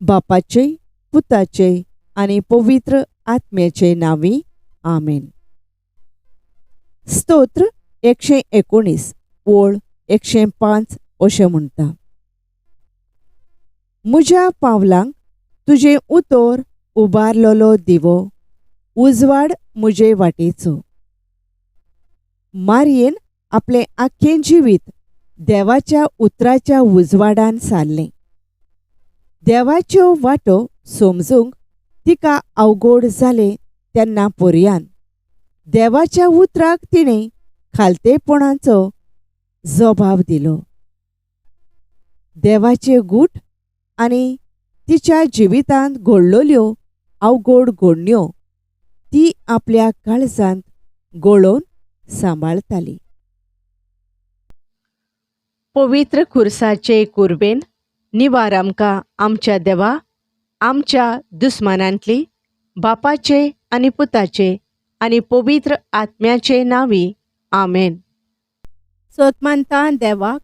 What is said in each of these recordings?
बापाचे, पुताचे आनी पवित्र आत्म्याचे नांवी, आमेन. स्तोत्र 119 ओळ 105 अशें म्हणटा, म्हज्या पावलांक तुजें उतर उबारलेलो दिवो, उजवाड म्हजे वाटेचो. मारयेन आपलें आख्खें जिवीत देवाच्या उतराच्या उजवाडान सारलें. देवाच्यो वाटो समजूंक तिका अवघड जालें तेन्ना पर्यान देवाच्या उतराक तिणें खालतेपणाचो जबाब दिलो. देवाचे गूट आनी तिच्या जिवितांत घडलेल्यो अवघड घडण्यो ती आपल्या काळजांत गळोवन सांबाळटाली. पवित्र खुर्साचे कुर्बेन निवार आमकां आमच्या देवा, आमच्या दुस्मानांतली, बापाचे आनी पुताचे आनी पवित्र आत्म्याचे नांवी, आमेन. सोतमानता देवाक,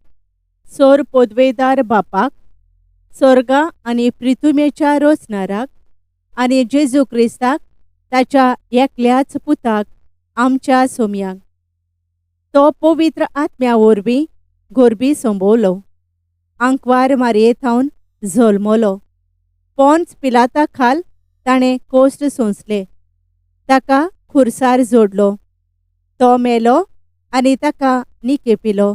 सोर पोदवेदार बापाक, सोर्गा आनी प्रिथुमेच्या रोचनाराक आनी जेजू क्रिस्ताक ताच्या एकल्याच पुताक आमच्या सोम्याक, तो पवित्र आत्म्या वरवीं गोरबी संबवलो, आंकवार मारये थावन जल्मलो, पोन्स पिलाता खाल ताणें कोश्ट सोंसले, ताका खुर्सार जोडलो, तो मेलो आनी ताका निकेपिलो,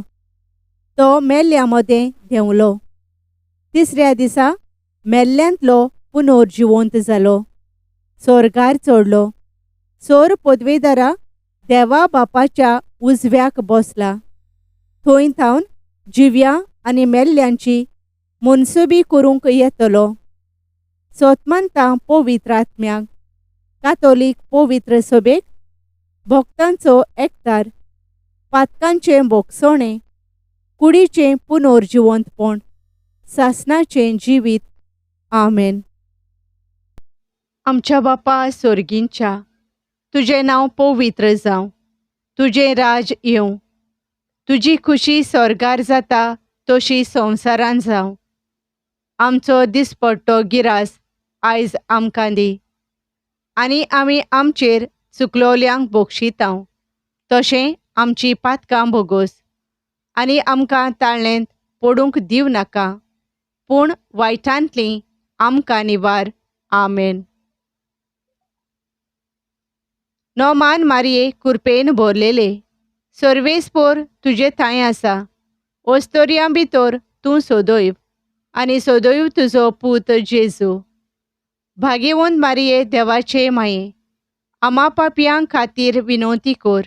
तो मेल्ल्या मदें देंवलो, तिसऱ्या दिसा मेल्ल्यांतलो पुनर्जिवंत जालो, सोर्गार चडलो, सोर पदवेदारा देवा बापाच्या उजव्याक बसला, थंय थावन जिव्या आनी मेल्ल्यांची मनसुबी करूंक येतलो. सोतमानता पवित्र आत्म्याक, कातोलीक पवित्र सभेक, भक्तांचो एकतार, पातकांचें भोगसणें, कुडीचें पुनर्जिवंतपण, सासणाचें जिवीत, आमेन. आमच्या बापा सोर्गींच्या, तुजें नांव पवित्र जावं, तुजें राज येवं, तुजी खुशी स्वर्गार जाता तशी संवसारान जावं. आमचो दिसपट्टो गिरास आयज आमकां दी, आनी आमी आमचेर चुकलोल्यांक बक्षितांव तशें आमची पातकां भोगोस, आनी आमकां ताळ्ळेंत पडूंक दिवं नाका, पूण वायटांतली आमकां निवार, आमेन. नोमान मारये कुरपेन भरलेले, सर्वेस्पोर तुजे थांय आसा, ओस्तोरयां भितर तूं सोदयव आनी सोदयव तुजो पूत जेजू. भागेवंत मारये देवाचे माये, आमा पापयां खातीर विनवती कर,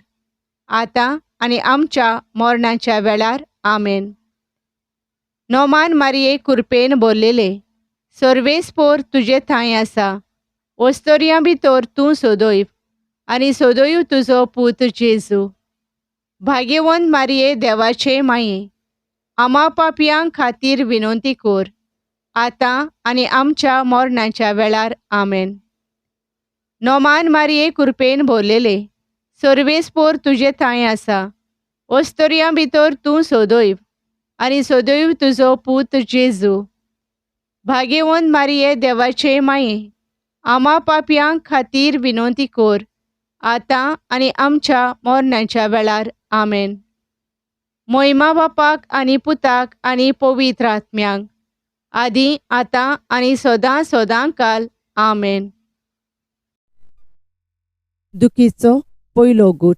आतां आनी आमच्या मरणाच्या वेळार, आमेन. नोमान मारये कुरपेन भरलेले, सर्वेस्पोर तुजे थांय आसा, ओस्तोरयां भितर तूं सोदयव आनी सोदयव तुजो पूत जेजू. भाग्यवंत मारये देवाचे माये, आमा पापयां खातीर विनवती कर, आतां आनी आमच्या मरणाच्या वेळार, आमेन. नोमान मारये कुरपेन भरलेले, सर्वेस्पोर तुजे थांय आसा, ओस्तोरयां भितर तूं सोदयव आनी सोदयव तुजो पूत जेजू. भाग्यवंत मारये देवाचे माये, आमा पापयां खातीर विनवती कर, आतां आनी आमच्या मरणाच्या वेळार, आमेन. मोहिमा बापाक आनी पुताक आनी पवित्र आत्म्याक, आदी आतां आनी सदां सदां काल, आमेन. दुखीचो पयलो गूट.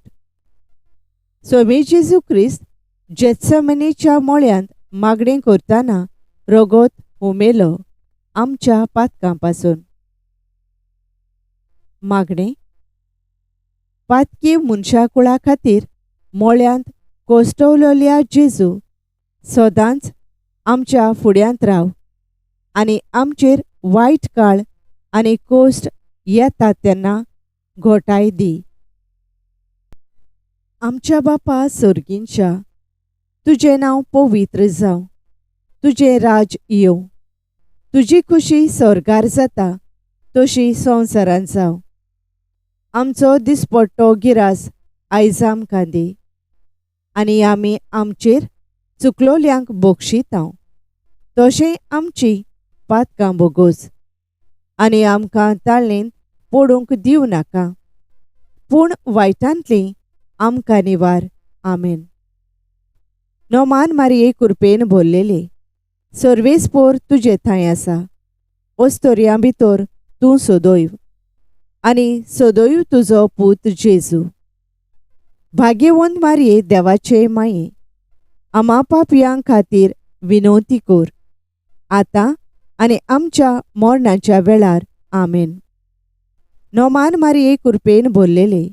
स्वामी जेजू क्रिस्त जेत्समनीच्या मोळ्यांत मागणें करतना रगत हुमेलो आमच्या पातकां पासून. मागणें पातकी मनशाकुळा खातीर मोळ्यांत कोश्टवलेल्या जेजू, सदांच आमच्या फुड्यांत राव आनी आमचेर वायट काळ आनी कोश्ट येता तेन्ना घोटाय दी. आमच्या बापा सोर्गींच्या, तुजें नांव पवित्र जावं, तुजें राज येवं, तुजी खुशी स्वर्गार जाता तशी संवसारांत जावं. आमचो दिसपट्टो गिरास आयज आमकां दी, आनी आमी आमचेर चुकलोल्यांक बक्षितांव तशें आमची पातकां भोगोस, आनी आमकां ताळणेंत पडूंक दिवं नाका, पूण वायटांतली आमकां निवार. आमेन. नोमान मारिये कुरपेन भरलेले, सर्वेस्पोर तुजे थंय आसा, ओस्तोरयां भितर तूं सदैव आनी सदैव तुजो पूत जेजू. भाग्यवंत मारिये देवाचे माये, आमा पापयां खातीर विनवती कर, आतां आनी आमच्या मरणाच्या वेळार. आमेन. नोमान मारिये कुरपेन भरलेले,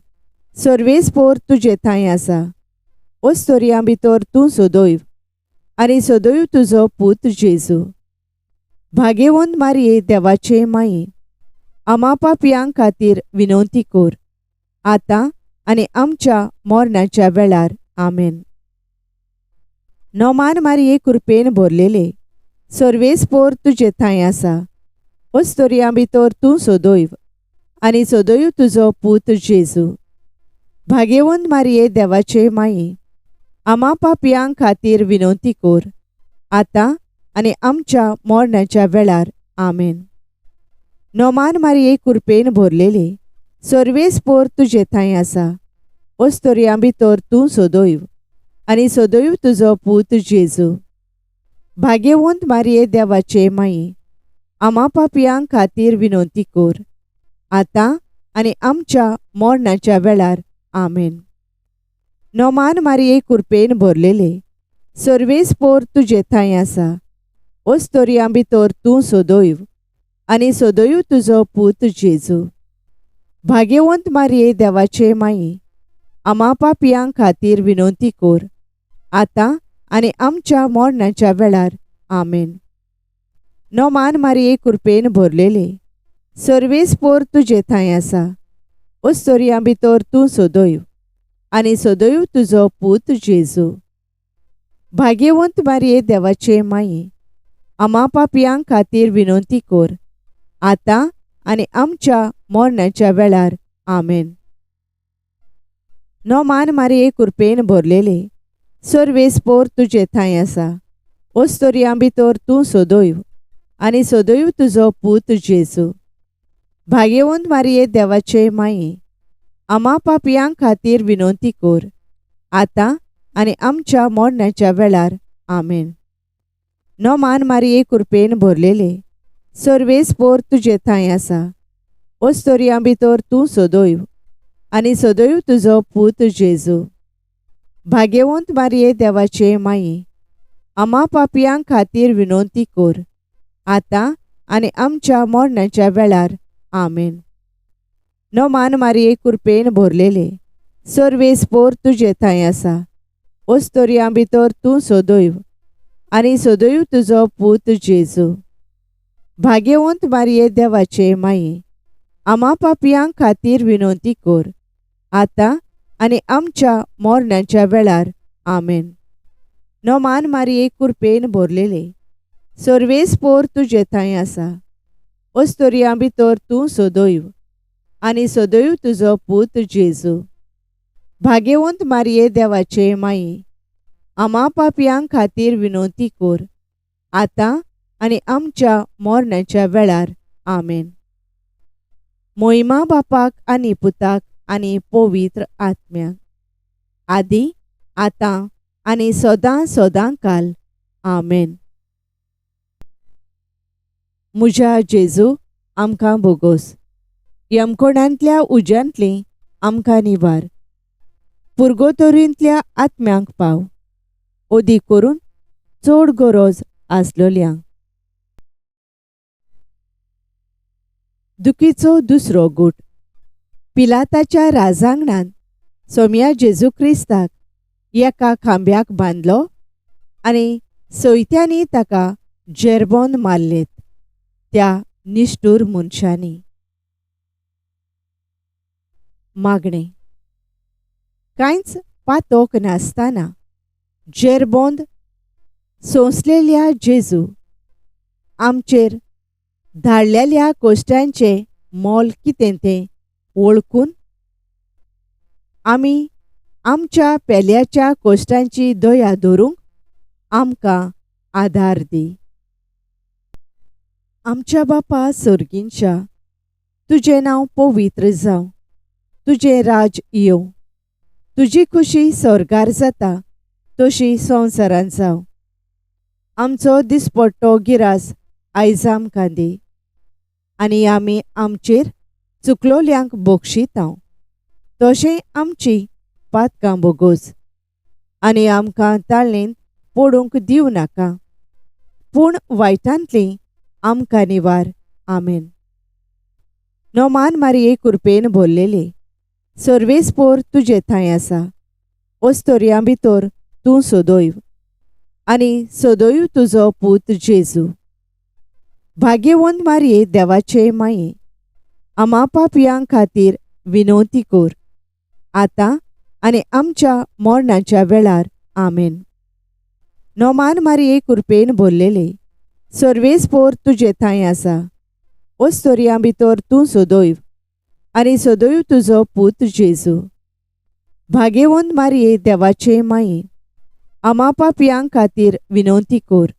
सर्वेस्पोर तुजे थंय आसा, ओस्तोरयां भितर तूं सदैव आनी सदैव तुजो पूत जेजू. भाग्यवंत मारिये देवाचे माये, आमा पापयां खातीर विनवती कर, आतां आनी आमच्या मरणाच्या वेळार. आमेन. नोमान मारिये कुरपेन भरलेले, सर्वेस्पोर तुजे थंय आसा, ओस्तोरयां भितर तूं सदैव आनी सदैव तुजो पूत जेजू. भाग्यवंत मारिये देवाचे माये, आमा पापयां खातीर विनवती कर, आतां आनी आमच्या मरणाच्या वेळार. आमेन. नोमान मारिये कुरपेन भरलेले, सर्वेस्पोर तुजे थंय आसा, ओस्तोरयां भितर तूं सदैव आनी सदैव तुजो पूत जेजू. भाग्यवंत मारिये देवाचे माये, आमा पापयां खातीर विनवती कर, आतां आनी आमच्या मरणाच्या वेळार. आमेन. नोमान मारिये कुरपेन भरलेले, सर्वेस्पोर तुजे थंय आसा, ओस्तोरयां भितर तूं सदैव आनी सदैव तुजो पूत जेजू. भाग्यवंत मारिये देवाचे माये, आमा पापयां खातीर विनवती कर, आतां आनी आमच्या मरणाच्या वेळार. आमेन. नोमान मारिये कुरपेन भरलेले, सर्वेस्पोर तुजे थंय आसा, ओस्तोरयां भितर तूं सदैव आनी सदैव तुजो पूत जेजू. भाग्यवंत मारिये देवाचे माये, आमा पापयां खातीर विनवती कर, आतां आनी आमच्या मरणाच्या वेळार. आमेन. नोमान मारिये कुरपेन भरलेले, सर्वेस्पोर तुजे थंय आसा, ओस्तोरयां भितर तूं सदैव आनी सदैव तुजो पूत जेजू. भाग्यवंत मारिये देवाचे माये, आमा पापयां खातीर विनवती कर, आतां आनी आमच्या मरणाच्या वेळार. आमेन. नोमान मारिये कुरपेन भरलेले, सर्वेस्पोर तुजे थंय आसा, ओस्तोरयां भितर तूं सदैव आनी सदैव तुजो पूत जेजू. भाग्यवंत मारिये देवाचे माये, आमा पापयां खातीर विनवती कर, आतां आनी आमच्या मरणाच्या वेळार. आमेन. नोमान मारिये कुरपेन भरलेले, सर्वेस्पोर तुजे थंय आसा, ओस्तोरयां भितर तूं सदैव आनी सदैव तुजो पूत जेजू. भाग्यवंत मारिये देवाचे माये, आमा पापयां खातीर विनवती कर, आतां आनी आमच्या मरणाच्या वेळार. आमेन. नोमान मारिये कुरपेन भरलेले, सर्वेस्पोर तुजे थंय आसा, ओस्तोरयां भितर तूं सदैव आनी सदैव तुजो पूत जेजू. भाग्यवंत मारिये देवाचे माये, आमा पापयां खातीर विनवती कर, आतां आनी आमच्या मरणाच्या वेळार. आमेन. मोहिमा बापाक आनी पुताक आनी पवित्र आत्म्याक, आदी आतां आनी सदां सदां काल. आमेन. म्हज्या जेजू, आमकां बोगोस, यमकोणांतल्या उज्यांतली आमकां निवार, पुर्गोतोरींतल्या आत्म्यांक पाव, ओदी करून चड गरज आसलोल्यांक. दुखीचो दुसरो गूट. पिलाताच्या राजांगणांत सोम्या जेजू क्रिस्ताक एका खांब्याक बांदलो आनी सयत्यांनी ताका जेरबोन मारलेत त्या निश्ठूर मनशांनी. मागणें. कांयच पातोक नासतना जेरबोंद सोंसलेल्या जेजू, आमचेर धाडलेल्या कोश्टांचें मोल कितें तें वळखून आमी आमच्या पेल्याच्या कोश्टांची दया धरूंक आमकां आदार दी. आमच्या बापा सोर्गींच्या, तुजें नांव पवित्र जावं, तुजें राज येवं, तुजी खुशी स्वर्गार जाता तशी संवसारांत जावं. आमचो दिसपट्टो गिरास आयज आमकां दी आनी आमी आमचेर चुकलोल्यांक बक्षितांव तशें आमची पातकां बोगोस आनी आमकां ताळेंत पडूंक दिवं नाका, पूण वायटांतली आमकां निवार. आमेन. नोमान मारिये कुरपेन भरलेले, सर्वेस्पोर तुजे थंय आसा, ओस्तोरयां भितर तूं सदैव आनी सदैव तुजो पूत जेजू. भाग्यवंत मारिये देवाचे माये, आमा पापयां खातीर विनवती कर, आतां आनी आमच्या मरणाच्या वेळार. आमेन. नोमान मारिये कुरपेन भरलेले, सर्वेस्पोर तुजे थंय आसा, ओस्तोरयां भितर तूं सदैव आनी सदैव तुजो पूत जेजू. भाग्यवंत मारिये देवाचे माये, आमा पापयां खातीर विनवती कर,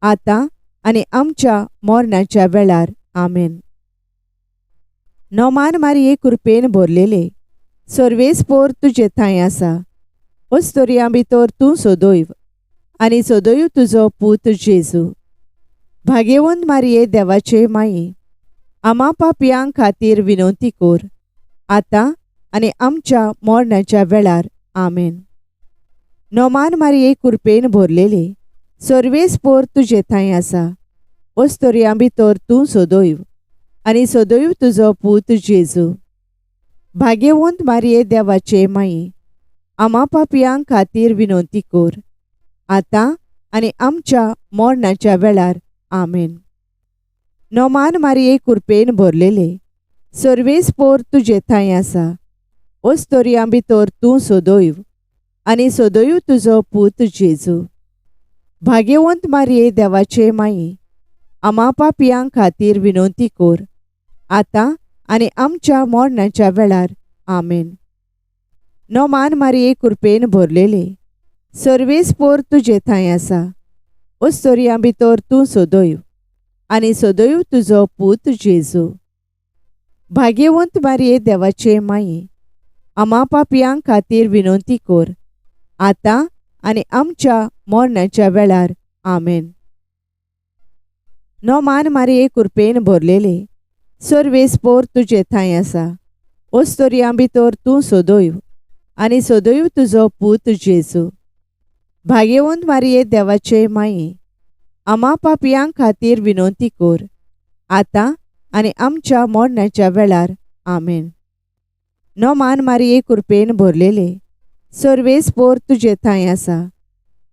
आतां आनी आमच्या मरणाच्या वेळार. आमेन. नोमान मारिये कुरपेन भरलेले, सर्वेस्पोर तुजे थंय आसा, ओस्तोरयां भितर तूं सदैव आनी सदैव तुजो पूत जेजू. भाग्यवंत मारिये देवाचे माये, आमा पापयां खातीर विनवती कर, आतां आनी आमच्या मरणाच्या वेळार. आमेन. नोमान मारिये कुरपेन भरलेले, सर्वेस्पोर तुजे थंय आसा, ओस्तोरयां भितर तूं सदैव आनी सदैव तुजो पूत जेजू. भाग्यवंत मारिये देवाचे माये, आमा पापयां खातीर विनवती कर, आतां आनी आमच्या मरणाच्या वेळार. आमेन. नोमान मारिये कुरपेन भरलेले, सर्वेस्पोर तुजे थंय आसा, ओस्तोरयां भितर तूं सदैव आनी सदैव तुजो पूत जेजू. भाग्यवंत मारिये देवाचे माये, आमा पापयां खातीर विनवती कर, आतां आनी आमच्या मरणाच्या वेळार. आमेन. नोमान मारिये कुरपेन भरलेले, सर्वेस्पोर तुजे थंय आसा, ओस्तोरयां भितर तूं सदैव आनी सदैव तुजो पूत जेजू. भाग्यवंत मारिये देवाचे माये, आमा पापयां खातीर विनवती कर, आतां आनी आमच्या मरणाच्या वेळार. आमेन. नोमान मारिये कुरपेन भरलेले, सर्वेस्पोर तुजे थंय आसा, ओस्तोरयां भितर तूं सदैव आनी सदैव तुजो पूत जेजू. भाग्यवंत मारिये देवाचे माये, आमा पापयां खातीर विनवती कर, आतां आनी आमच्या मरणाच्या वेळार. आमेन. नोमान मारिये कुरपेन भरलेले, सर्वेस्पोर तुजे थंय आसा,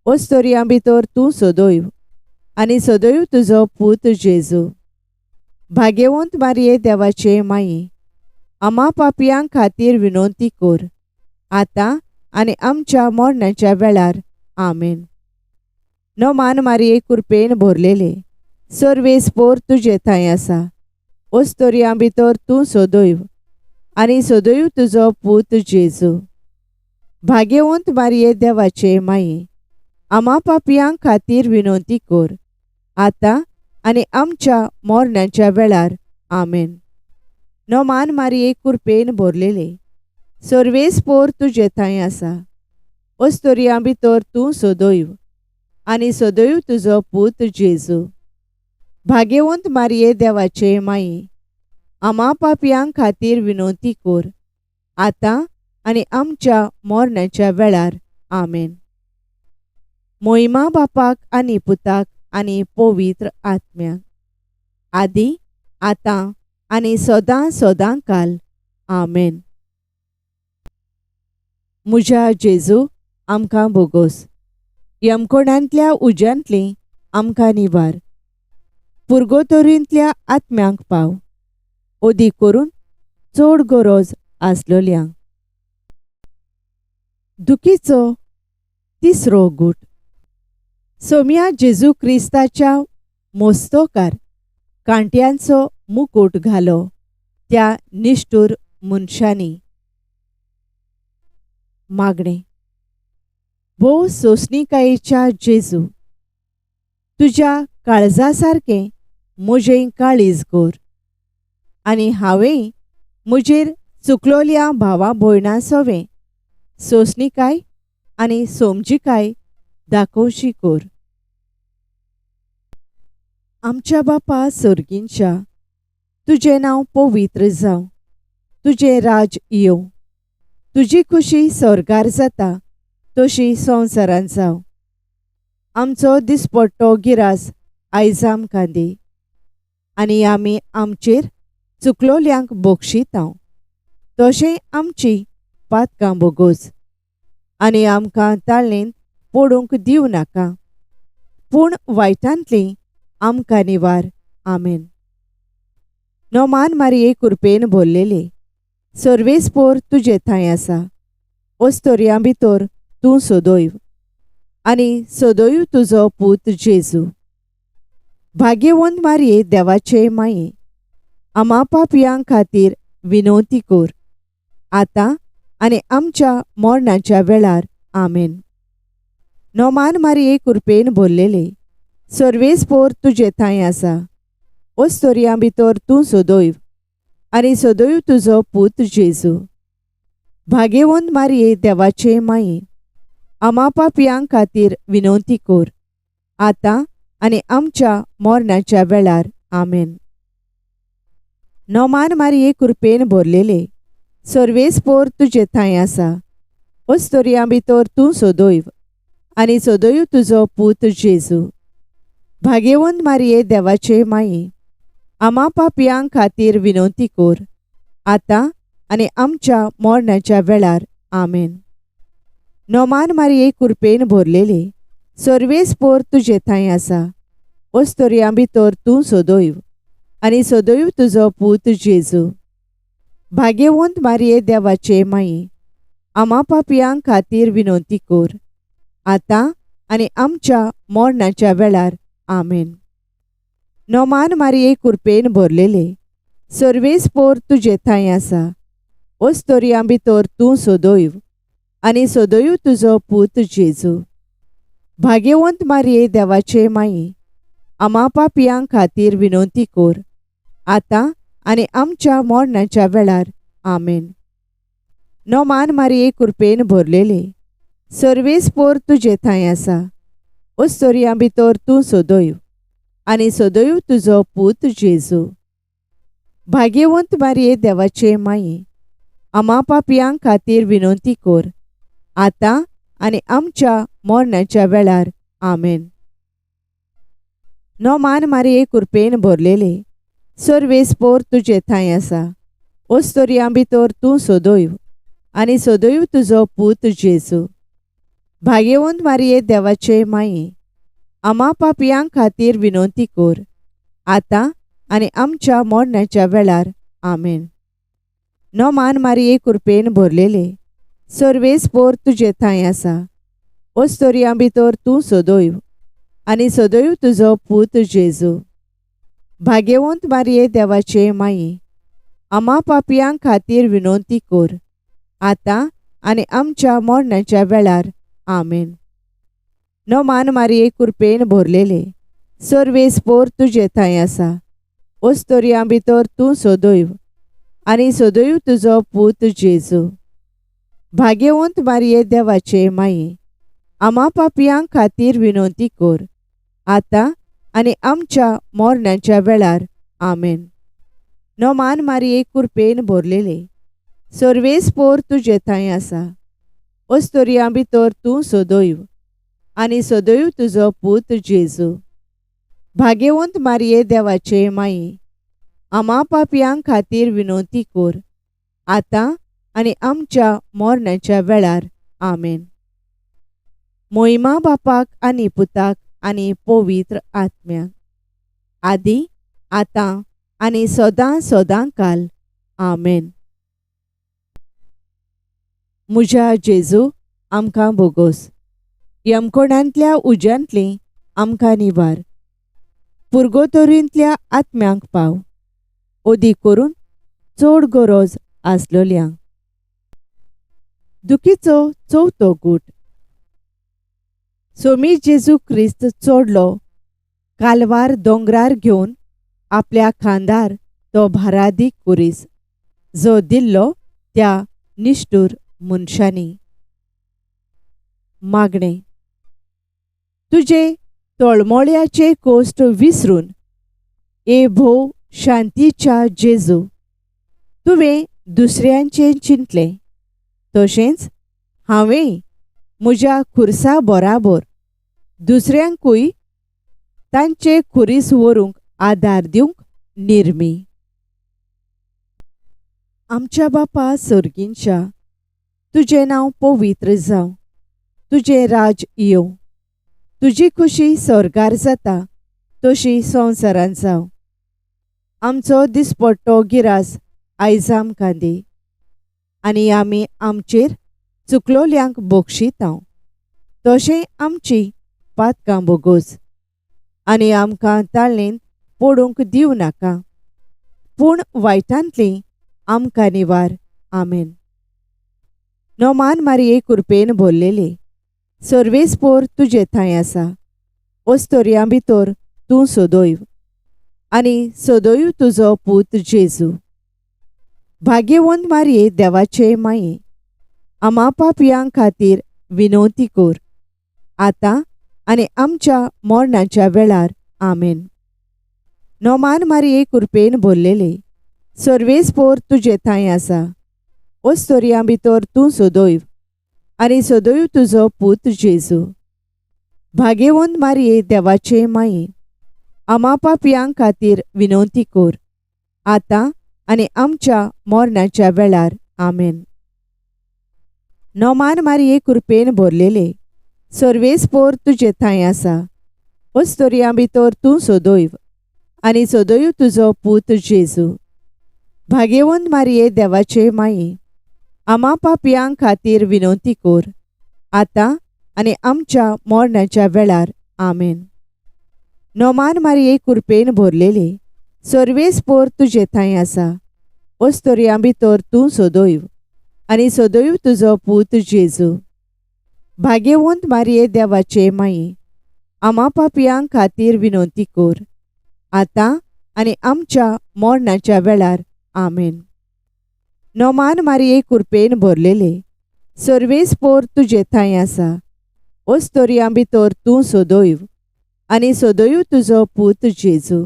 ओस्तोरयां भितर तूं सदैव आनी सदैव तुजो पूत जेजू. भाग्यवंत मारिये देवाचे माये, आमा पापयां खातीर विनवती कर, आतां आनी आमच्या मरणाच्या वेळार. आमेन. नोमान मारिये कुरपेन भरलेले, सर्वेस्पोर तुजे थंय आसा, ओस्तोरयां भितर तूं सदैव आनी सदैव तुजो पूत जेजू. भाग्यवंत मारिये देवाचे माये, आमा पापयां खातीर विनवती कर, आतां आनी आमच्या मरणाच्या वेळार. आमेन. नोमान मारिये कुरपेन भरलेले, सर्वेस्पोर तुजे थंय आसा, ओस्तोरयां भितर तूं सदैव आनी सदैव तुजो पूत जेजू. भाग्यवंत मारिये देवाचे माये, आमा पापयां खातीर विनवती कर, आतां आनी आमच्या मरणाच्या वेळार. आमेन. मोहिमा बापाक आनी पुताक आनी पवित्र आत्म्याक, आदी आतां आनी सदां सदां काल. आमेन. म्हज्या जेजू, आमकां बोगोस, यमकोणांतल्या उज्यांतली आमकां निवार, पुर्गोतोरींतल्या आत्म्यांक पाव, अदीक करून चड गरज आसलोल्यांक. दुखीचो तिसरो गूट. सोम्या जेजू क्रिस्ताच्या मोस्तोकार कांट्यांचो मुकूट घालो त्या निश्ठूर मनशांनी. मागणें. भोव सोंसणिकायेच्या जेजू, तुज्या काळजा सारकें म्हजें काळीज कोर आनी हांवें म्हजेर चुकलोल्या भावा भयणां सवें सोंसणीकाय आनी समजिकाय दाखोवची कोर. आमच्या बापा सर्गींच्या, तुजें नांव पवित्र जावं, तुजें राज येवं, तुजी खुशी स्वर्गार जाता तशी संवसारांत जावं. आमचो दिसपट्टो गिरास आयज आमकां दी आनी आमी आमचेर चुकलोल्यांक बक्षितांव तशें आमची पातकां बोगोस आनी आमकां ताळेंत पडूंक दिवं नाका, पूण वायटांतली आमकां निवार. आमेन. नोमान मारिये कुरपेन भरलेले, सर्वेस्पोर तुजे थंय आसा, ओस्तोरयां भितर तूं सदैव आनी सदैव तुजो पूत जेजू. भाग्यवंत मारिये देवाचे माये, आमा पापयां खातीर विनवती कोर, आतां आनी आमच्या मरणाच्या वेळार. आमेन. नोमान मारिये कुरपेन भरलेले, सर्वेस्पोर तुजे थंय आसा, ओस्तोरयां भितर तूं सदैव आनी सदैव तुजो पूत जेजू. भाग्यवंत मारिये देवाचे माये, आमा पापयां खातीर विनवती कोर, आतां आनी आमच्या मरणाच्या वेळार. आमेन. नोमान मारिये कुरपेन भरलेले, सर्वेस्पोर तुजे थंय आसा, ओस्तोरयां भितर तूं सदैव आनी सदैव तुजो पूत जेजू. भाग्यवंत मारिये देवाचे माये, आमा पापयां खातीर विनवती कोर, आतां आनी आमच्या मरणाच्या वेळार. आमेन. नोमान मारिये कुरपेन भरलेले, सर्वेस्पोर तुजे थंय आसा, ओस्तोरयां भितर तूं सदैव आनी सदैव तुजो पूत जेजू. भाग्यवंत मारिये देवाचे माये, आमा पापयां खातीर विनवती कोर, आतां आनी आमच्या मरणाच्या वेळार. आमेन. नोमान मारिये कुरपेन भरलेले, सर्वेस्पोर तुजे थंय आसा, ओस्तोरयां भितर तूं सदैव आनी सदैव तुजो पूत जेजू. भाग्यवंत मारिये देवाचे माये, आमा पापयां खातीर विनवती कोर, आतां आनी आमच्या मरणाच्या वेळार. आमेन. नोमान मारिये कुरपेन भरलेले, सर्वेस्पोर तुजे थंय आसा, ओस्तोरयां भितर तूं सदैव आनी सदैव तुजो पूत जेजू. भाग्यवंत मारिये देवाचे माये, आमा पापयां खातीर विनवती कोर, आतां आनी आमच्या मरणाच्या वेळार. आमेन. नोमान मारिये कुरपेन भरलेले, सर्वेस्पोर तुजे थंय आसा, ओस्तोरयां भितर तूं सदैव आनी सदैव तुजो पूत जेजू. भाग्यवंत मारिये देवाचे माये, आमा पापयां खातीर विनवती कोर, आतां आनी आमच्या मरणाच्या वेळार. आमेन. नोमान मारिये कुरपेन भरलेले, सर्वेस्पोर तुजे थंय आसा, ओस्तोरयां भितर तूं सदैव आनी सदैव तुजो पूत जेजू. भाग्यवंत मारिये देवाचे माये, आमा पापयां खातीर विनवती कोर, आतां आनी आमच्या मरणाच्या वेळार. आमेन. नोमान मारिये कुरपेन भरलेले, सर्वेस्पोर तुजे थंय आसा, ओस्तोरयां भितर तूं सदैव आनी सदैव तुजो पूत जेजू. भाग्यवंत मारिये देवाचे माये, आमा पापयां खातीर विनवती कोर, आतां आनी आमच्या मरणाच्या वेळार. आमेन. नोमान मारिये कुरपेन भरलेले, सर्वेस्पोर तुजे थंय आसा, ओस्तोरयां भितर तूं सदैव आनी सदैव तुजो पूत जेजू. भाग्यवंत मारिये देवाचे माये, आमा पापयां खातीर विनवती कोर, आतां आनी आमच्या मरणाच्या वेळार. आमेन. मोहिमा बापाक आनी पुताक आनी पवित्र आत्म्याक, आदी आतां आनी सदां सदां काल. आमेन. म्हज्या जेजू, आमकां बोगोस, यमकोणांतल्या उज्यांतली आमकां निवार, पुर्गोतोरींतल्या आत्म्यांक पाव, ओदी करून चड गरज आसलोल्यांक. दुखीचो चवथो गूट. सोमी जेजू क्रिस्त चडलो कालवार दोंगरार घेवन आपल्या खांदार तो भारादीक कुरीस जो दिल्लो त्या निश्ठूर मनशांनी. मागणें. तुजे तळमळ्याचे कोश्ट विसरून ए भोव शांतीच्या जेजू, तुवें दुसऱ्यांचें चिंतलें, तशेंच हांवें म्हज्या खुर्सा बराबर दुसऱ्यांकूय तांचे खुरीस व्हरूंक आदार दिवंक निर्मी. आमच्या बापा सर्गींच्या, तुजें नांव पवित्र जावं, तुजें राज येवं, तुजी खुशी स्वर्गार जाता तशी संवसारांत जावं. आमचो दिसपट्टो गिरास आयज आमकां दी आनी आमी आमचेर चुकलोल्यांक बक्षितांव, तशें आमची पातकां बोगोस आनी आमकां ताळणेंत पडूंक दिवं नाका, पूण वायटांतली आमकां निवार. आमेन. नोमान मारये कुरपेन भरलेले, सर्वेस्पोर तुजे थंय आसा, ओस्तोरयां भितर तूं सदैव आनी सदैव तुजो पूत जेजू. भाग्यवंत मारये देवाचे माये, आमा पापयां खातीर विनवती कर, आतां आनी आमच्या मरणाच्या वेळार. आमेन. नोमान मारये कुरपेन भरलेले, सर्वेस्पोर तुजे थंय आसा, ओस्तोरयां भितर तूं सदैव आनी सदैव तुजो पूत जेजू. भाग्यवंत मारये देवाचे माये, आमा पापयां खातीर विनवती कर, आतां आनी आमच्या मरणाच्या वेळार. आमेन. नोमान मारये कुरपेन भरलेले, सर्वेस्पोर तुजे थंय आसा, ओस्तोरयां भितर तूं सदैव आनी सदैव तुजो पूत जेजू. भाग्यवंत मारये देवाचे माये, आमा पापयां खातीर विनवती कर, आतां आनी आमच्या मरणाच्या वेळार. आमेन. नोमान मारये कुरपेन भरलेले, सर्वेस्पोर तुजे थंय आसा, ओस्तोरयां भितर तूं सदैव आनी सदैव तुजो पूत जेजू. भाग्यवंत मारये देवाचे माये, आमा पापयां खातीर विनवती कर, आतां आनी आमच्या मरणाच्या वेळार. आमेन. नोमान मारये कुरपेन भरलेले, सर्वेस्पोर तुजे थंय आसा, ओस्तोरयां भितर तूं सदैव आनी सदैव तुजो पूत जेजू.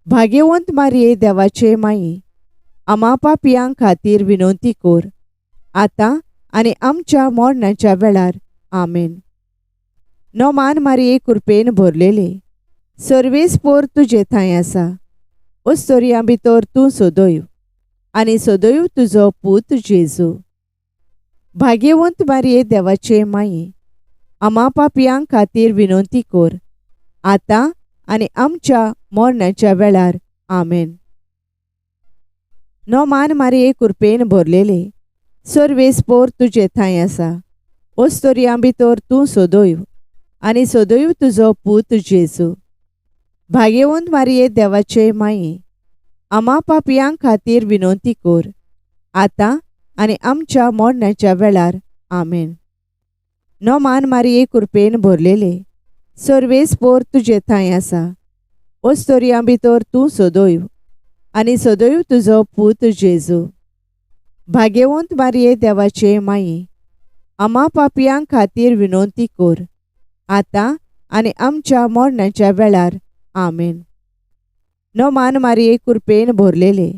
भाग्यवंत मारये देवाचे माये, आमा पापयां खातीर विनवती कर, आतां आनी आमच्या मरणाच्या वेळार. आमेन. नोमान मारये कुरपेन भरलेले, सर्वेस्पोर तुजे थंय आसा, ओस्तोरयां भितर तूं सदैव आनी सदैव तुजो पूत जेजू. भाग्यवंत मारये देवाचे माये, आमा पापयां खातीर विनवती कर, आतां आनी आमच्या मरणाच्या वेळार. आमेन. नोमान मारये कुरपेन भरलेले, सर्वेस्पोर तुजे थंय आसा, ओस्तोरयां भितर तूं सदैव आनी सदैव तुजो पूत जेजू. भाग्यवंत मारये देवाचे माये, आमा पापयां खातीर विनवती कर, आतां आनी आमच्या मरणाच्या वेळार. आमेन. नोमान मारये कुरपेन भरलेले, सर्वेस्पोर तुजे थंय आसा, ओस्तोरयां भितर तूं सदैव आनी सदैव तुजो पूत जेजू. भाग्यवंत मारये देवाचे माये, आमा पापयां खातीर विनवती कर, आतां आनी आमच्या मरणाच्या वेळार. आमेन. नोमान मारये कुरपेन भरलेले,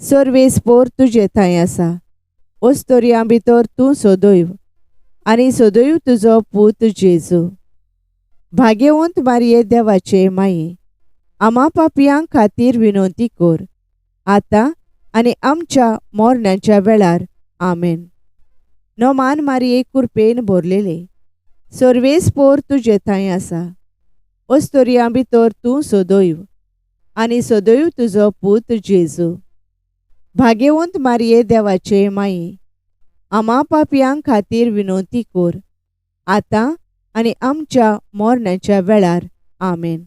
सर्वेस्पोर तुजे थंय आसा, ओस्तोरयां भितर तूं सदैव आनी सदैव तुजो पूत जेजू. भाग्यवंत मारये देवाचे माये, आमा पापयां खातीर विनवती कर, आतां आनी आमच्या मरणाच्या वेळार. आमेन. नोमान मारये कुरपेन भरलेले, सर्वेस्पोर तुजे थंय आसा, ओस्तोरयां भितर तूं सदैव आनी सदैव तुजो पूत जेजू. भाग्यवंत मारये देवाचे माये, आमा पापयां खातीर विनवती कर, आतां आनी आमच्या मरणाच्या वेळार. आमेन.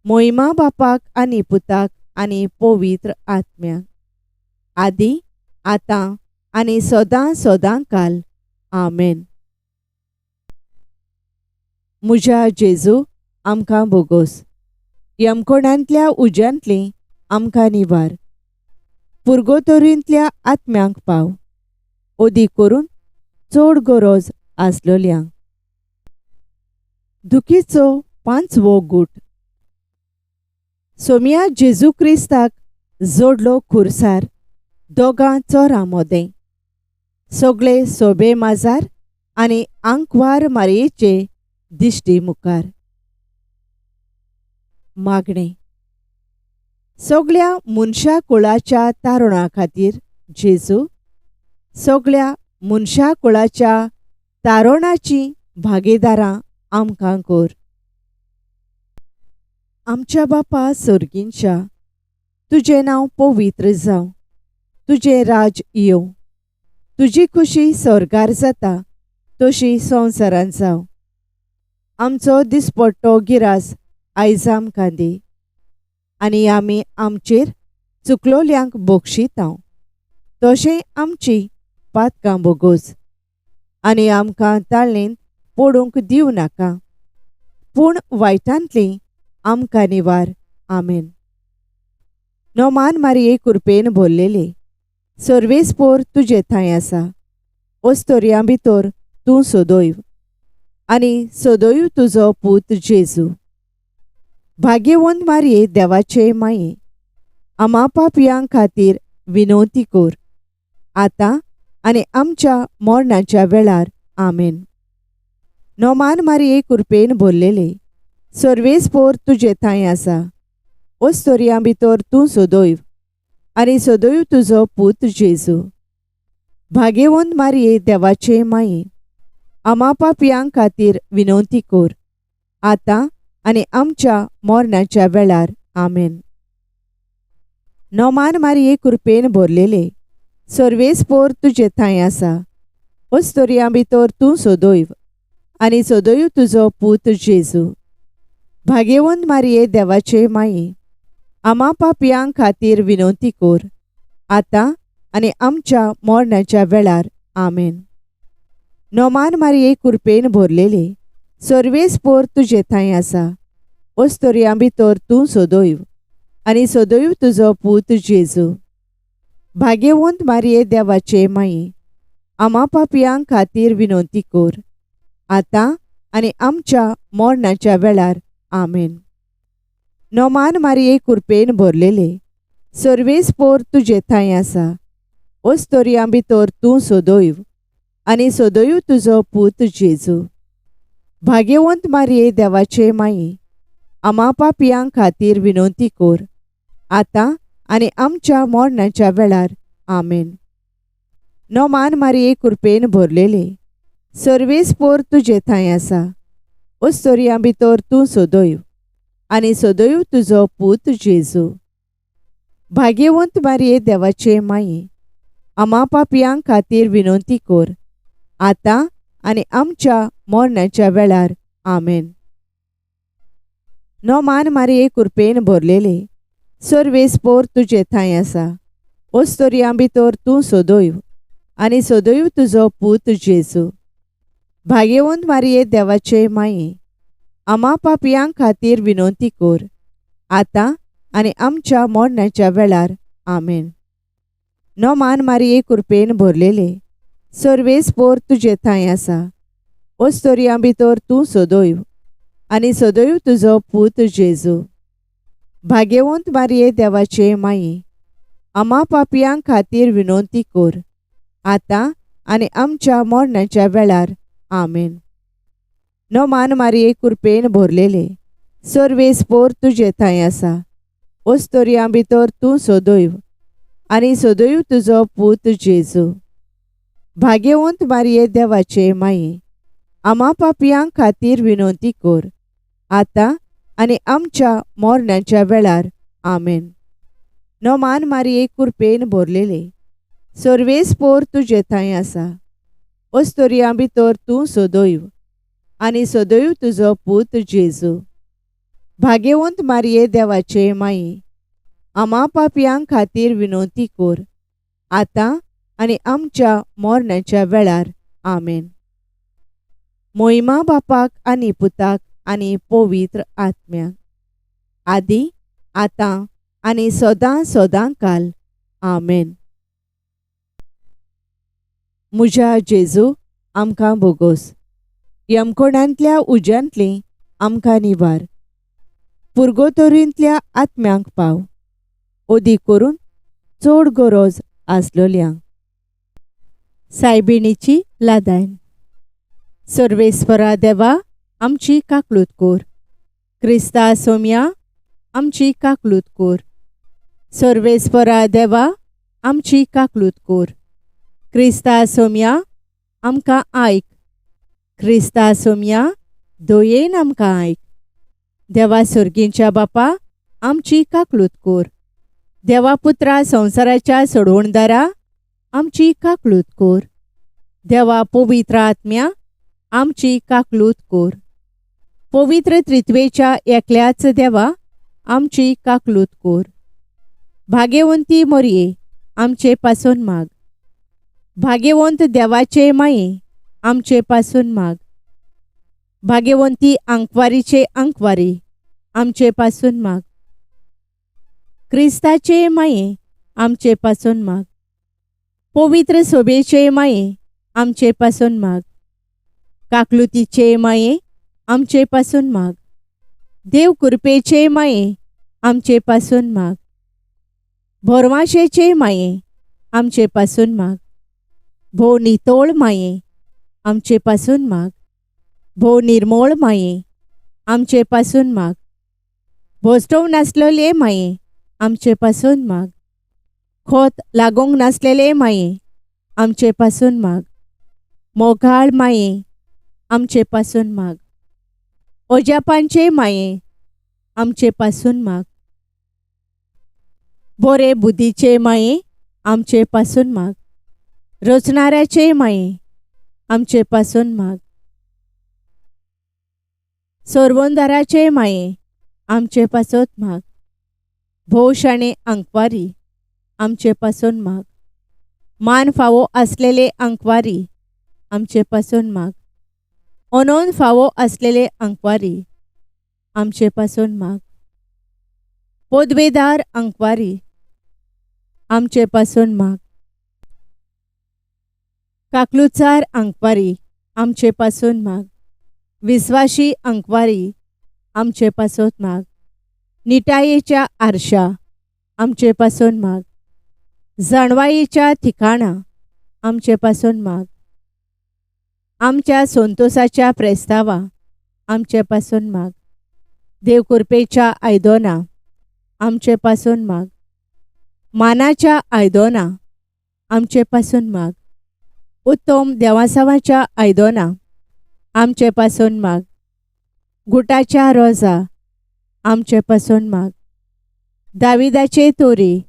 मोहिमा बापाक आनी पुताक आनी पवित्र आत्म्याक, आदी आतां आनी सदां सदां काल. आमेन. म्हज्या जेजू, आमकां बोगोस. यमकोणांतल्या उज्यांतली आमकां निवार. पुर्गोतोरींतल्या आत्म्यांक पाव, ओदी करून चड गरज आसलोल्यांक. दुखीचो पांचवो गूट. सोमया जेजू क्रिस्ताक जोडलो खुर्सार दोगां चोरां मोदें. सगळे सोबे माजार आनी आंकवार मारयेचे दिश्टी मुखार. मागणें. सगळ्या मनशा कुळाच्या तारुणा खातीर जेजू, सगळ्या मनशा कुळाच्या तारुणाची भागीदारां आमकां कर. आमच्या बापा सर्गींच्या, तुजें नांव पवित्र जावं, तुजें राज येवं, तुजी खुशी स्वर्गार जाता तशी संवसारांत जावं. आमचो दिसपट्टो गिरास आयज आमकां दी आनी आमी आमचेर चुकलोल्यांक बक्षितांव तशें आमची पातकां बोगोस आनी आमकां ताळणेंत पडूंक दिवं नाका, पूण वायटांतली आमकां निवार. आमेन. नोमान मारये कुरपेन भरलेले, सर्वेस्पोर तुजे थंय आसा, ओस्तोरयां भितर तूं सदैव आनी सदैव तुजो पूत जेजू. भाग्यवंत मारये देवाचे माये, आमा पापयां खातीर विनवती कर, आतां आनी आमच्या मरणाच्या वेळार. आमेन. नोमान मारये कुरपेन भरलेले, सर्वेस्पोर तुजे थंय आसा, ओस्तोरयां भितर तूं सदैव आनी सदैव तुजो पूत जेजू. भाग्यवंत मारये देवाचे माये, आमा पापयां खातीर विनवती कर, आतां आनी आमच्या मरणाच्या वेळार. आमेन. नोमान मारये कुरपेन भरलेले, सर्वेस्पोर तुजे थंय आसा, ओस्तोरयां भितर तूं सदैव आनी सदैव तुजो पूत जेजू. भाग्यवंत मारये देवाचे माये, आमा पापयां खातीर विनवती कर, आतां आनी आमच्या मरणाच्या वेळार. आमेन. नोमान मारये कुरपेन भरलेले, सर्वेस्पोर तुजे थंय आसा, ओस्तोरयां भितर तूं सदैव आनी सदैव तुजो पूत जेजू. भाग्यवंत मारये देवाचे माये, आमा पापयां खातीर विनवती कर, आतां आनी आमच्या मरणाच्या वेळार. आमेन. नोमान मारये कुरपेन भरलेले, सर्वेस्पोर तुजे थंय आसा, ओस्तोरयां भितर तूं सदैव आनी सदैव तुजो पूत जेजू. भाग्यवंत मारये देवाचे माये, आमा पापयां खातीर विनवती कर, आतां आनी आमच्या मरणाच्या वेळार. आमेन. नोमान मारये कुरपेन भरलेले, सर्वेस्पोर तुजे थंय आसा, ओस्तोरयां भितर तूं सदैव आनी सदैव तुजो पूत जेजू. भाग्यवंत मारये देवाचे माये, आमा पापयां खातीर विनवती कर, आतां आनी आमच्या मरणाच्या वेळार. आमेन. नोमान मारये कुरपेन भरलेले, सर्वेस्पोर तुजे थंय आसा, ओस्तोरयां भितर तूं सदैव आनी सदैव तुजो पूत जेजू. भाग्यवंत मारये देवाचे माये, आमा पापयां खातीर विनवती कर, आतां आनी आमच्या मरणाच्या वेळार. आमेन. नोमान मारये कुरपेन भरलेले, सर्वेस्पोर तुजे थंय आसा, ओस्तोरयां भितर तूं सदैव आनी सदैव तुजो पूत जेजू. भाग्यवंत मारये देवाचे माये, आमा पापयां खातीर विनवती कर, आतां आनी आमच्या मरणाच्या वेळार. आमेन. नोमान मारये कुरपेन भरलेले, सर्वेस्पोर तुजे थंय आसा, ओस्तोरयां भितर तूं सदैव आनी सदैव तुजो पूत जेजू. भाग्यवंत मारये देवाचे माये, आमा पापयां खातीर विनवती कर, आतां आनी आमच्या मरणाच्या वेळार. आमेन. नोमान मारये कुरपेन भरलेले, सर्वेस्पोर तुजे थंय आसा, ओस्तोरयां भितर तूं सदैव आनी सदैव तुजो पूत जेजू. भाग्यवंत मारये देवाचे माये, आमा पापयां खातीर विनवती कर, आतां आनी आमच्या मरणाच्या वेळार. आमेन. मोहिमा बापाक आनी पुताक आनी पवित्र आत्म्याक, आदी, आतां आनी सदां सदां काल. आमेन. म्हज्या जेजू, आमकां बोगोस. यमकोणांतल्या उज्यांतली आमकां निवार. पुर्गोतोरींतल्या आत्म्यांक पाव, ओदी करून चड गरज आसलोल्यांक. सायबिणीची लादायन. सर्वेस्परा देवा, आमची काकलूत कोर. क्रिस्ता सोम्या, आमची काकलूत कोर. सर्वेस्परा देवा, आमची काकलूत कोर. क्रिस्ता सोम्या, आमकां आयक. क्रिस्ता सोम्या, दयेन आमकां आयक. देवा सर्गींच्या बापा, आमची काकलूत कोर. देवा पुत्रा संवसाराच्या सोडवणदारा, आमची काकलूत कोर. देवा पवित्र आत्म्या, आमची काकलूत कोर. पवित्र त्रित्वेच्या एकल्याच देवा, आमची काकलूत कोर. भाग्यवंती मोरये, आमचे पासून माग. भाग्यवंत देवाचे माये, आमचे पासून माग. भाग्यवंती आंकवारीचे आंकवारी, आमचे पासून माग. क्रिस्ताचे माये, आमचे पासून माग. पवित्र सोबेचे माये, आमचे पासून माग. काकलुतीचे माये, आमचे पासून माग. देव कृपेचे माये, आमचे पासून माग. भोरवाशेचे माये, आमचे पासून माग. भोव नितोळ माये, आमचे पासून माग. भोव निर्मोळ माये, आमचे पासून माग. भोसटोव नासलेले माये, आमचे पासून माग. खोत लागूंक नासलेले माये, आमचे पासून माग. मोगाळ माये, आमचे पासून माग. ओजापांचे माये, आमचे पासून माग. बोरे बुद्धीचे माये, आमचे पासून माग. रचणाऱ्याचे माये, आमचे पासून माग. सोरवंदाराचे माये, आमचे पासत माग. भोव शाणे आंकवारी, आमचे पासून माग. मान फावो आसलेले आंकवारी, आमचे पासून माग. अनोन फावो आसलेले आंकवारी, आमचे पासून माग. पदवेदार आंकवारी, आमचे पासून माग. काकलुचार आंकवारी, आमचे पासून माग. विस्वाशी आंकवारी, आमचे पासत माग. निटायेच्या आरशा, आमचे पासून माग. जाणवायेच्या ठिकाणा, आमचे पासून माग. आमच्या संतोसाच्या प्रेस्तावा, आमचे पासून माग. देव कृपेच्या आयदोना, आमचे पासून माग. मानाच्या आयदोना, आमचे पासून माग. उत्तम देवासावाच्या आयदोना, आमचे पासून माग. गुटाच्या रोजा, आमचे पासून माग. दाविदाचे तोरी,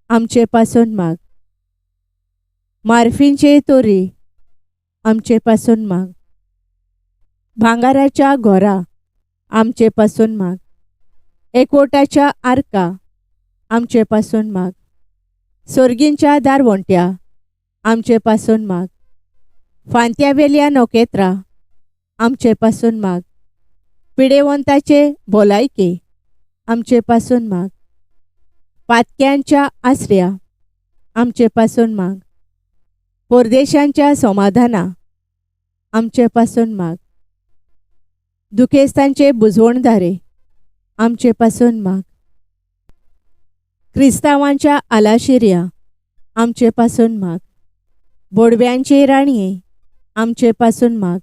आमचे पासून माग. मार्फींचे तोरी, आमचे पासून माग. भांगाराच्या घोरा, आमचे पासून माग. एकवटाच्या आर्का, आमचे पासून माग. सोर्गींच्या दारवंट्या, आमचे पासून माग. फांत्यावेल्या नखेत्रां, आमचे पासून माग. पिडेवंताचे भलायके, आमचे पासून माग. पातक्यांच्या आसऱ्या, आमचे पासून माग. परदेशांच्या समाधाना, आमचे पासून माग. दुखेस्तांचे बुजवणदारे, आमचे पासून माग. क्रिस्तांवांच्या आलाशिऱ्या, आमचे पासून माग. बोडव्यांचे राणये, आमचे पासून माग.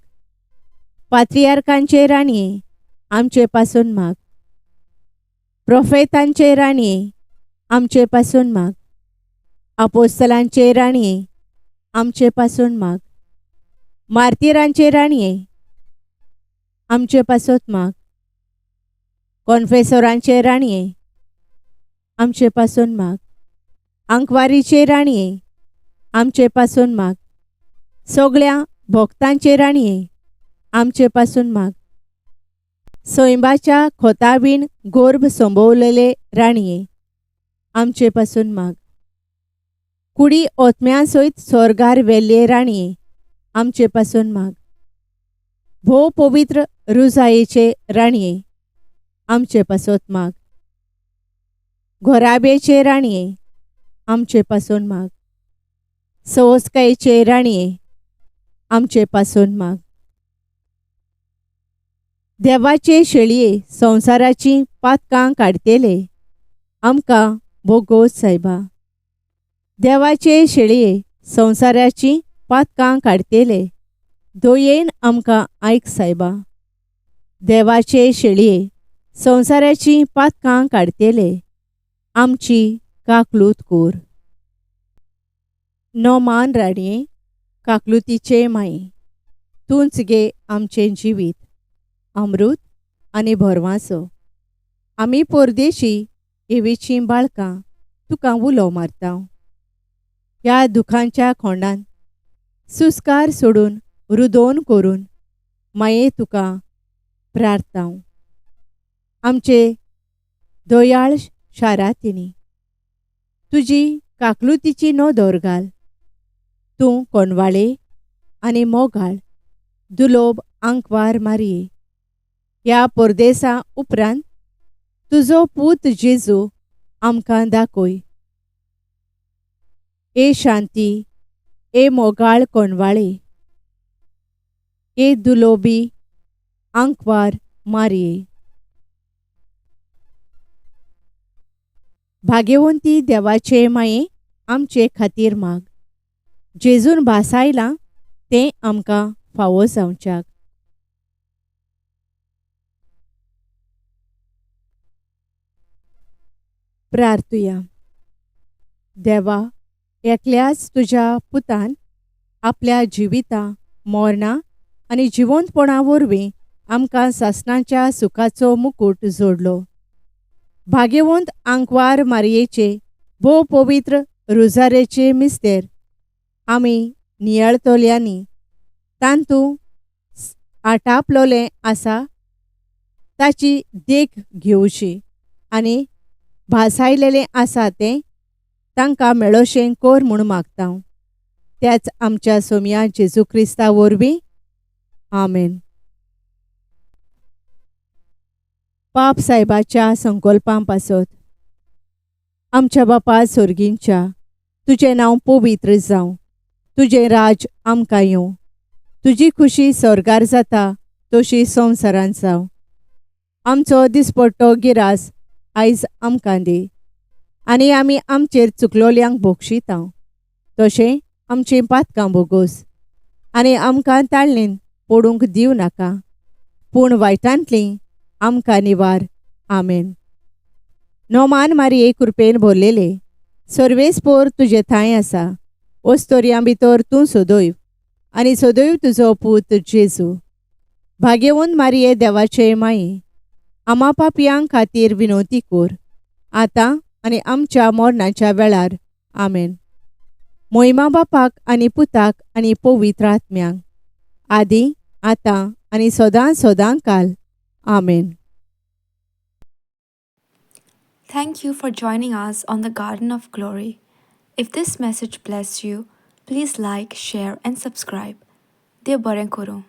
पात्रियार्कांचे राणये, आमचे पासून माग. प्रोफेतांचे राणये, आमचे पासून माग. आपोस्तलांचे राणये, आमचे पासून माग. मार्तिरांचे राणये, आमचे पासत माग. कॉन्फेसोरांचे राणये, आमचे पासून माग. आंकवारीचे राणये, आमचे पासून माग. सगळ्या भक्तांचे राणये, आमचे पासून माग. सैंबाच्या खोतावीण गोर्भ संभवलेले राणये, आमचे पासून माग. कुडी ओतम्या सयत स्वर्गार वेल्ले राणये, आमचे पासून माग. भोव पवित्र रुजायेचे राणये, आमचे पासत माग. घोराब्याचे राणये आमचे पासून माग. सवस्कायेचे राणये आमचे पासून माग. देवाचे शेळये संवसाराची पातकां काडटेले आमकां भोगोस सायबा. देवाचे शेळये संवसाराची पातकां काडटेले दयेन आमकां आयक सायबा. देवाचे शेळये संवसाराची पातकां काडटेले आमची काकलूत कोर. नोमान राणये काकलुतीचे माये तूंच गे आमचें जिवीत अमृत आनी भरवांसो. आमी परदेशी एवीचीं बाळकां तुका उलो मारता. ह्या दुखांच्या खोंडान सुस्कार सोडून रुदोन करून माये तुका प्रार्थना. आमचे दयाळ शारातिनी तुजी काकलुतीची नदर घाल. तूं कोणवाळे आनी मोगाळ दुलोब आंकवार मारये. ह्या परदेसा उपरांत तुजो पूत जेजू आमकां दाखय. ए शांती, ए मोगाळ कोणवाळे, ए दुलोबी आंकवार मारये. भाग्यवंती देवाचे माये आमचे खातीर माग. जेजून भासायलां तें आमकां फावो जावच्याक. प्रार्थुया. देवा, एकल्याच तुज्या पुतान आपल्या जिविता मरणां आनी जिवंतपणा वरवीं आमकां सासणाच्या सुखाचो मुकूट जोडलो. भाग्यवंत आंकवार मारयेचे भोव पवित्र रोजारेचे मिस्तेर आमी नियाळतल्यांनी तांतू आटापलोलें आसा ताची देख घेवची आनी भासायलेलें आसा तें तांकां मेळोशें कोर म्हूण मागता. त्याच आमच्या सोमया जेजू क्रिस्ता वरवीं. आमेन. पाप सायबाच्या संकल्पां पासत. आमच्या बापा सोर्गींच्या, तुजें नांव पवित्र जावं, तुजें राज आमकां येवं, तुजी खुशी स्वर्गार जाता तशी संवसारांत जावं. आमचो दिसपट्टो गिरास आयज आमकां दी आनी आमी आमचेर चुकलोल्यांक बोगशिता तशें आमचीं पातकां बोगोस आनी आमकां ताळणेन पडूंक दिवं नाका, पूण वायटांतलीं आमकां निवार. आमेन. नोमान मारये कृपेन भरलेले सर्वेस्पोर तुजे थांय आसा. ओस्तोरयां भितर तूं सदैव आनी सदैव तुजो पूत जेजू. भाग्यवंत मारये देवाचे माये आमा पापयां खातीर विनवती कोर आतां आनी आमच्या मरणाच्या वेळार. आमेन. मोहिमा बापाक आनी पुताक आनी पवित्र आत्म्यांक, आदी आतां आनी सदां सदां काल. आमेन. Thank you for joining us on the Garden of Glory. If this message blessed you, please like, share, and subscribe. देव बरें करूं.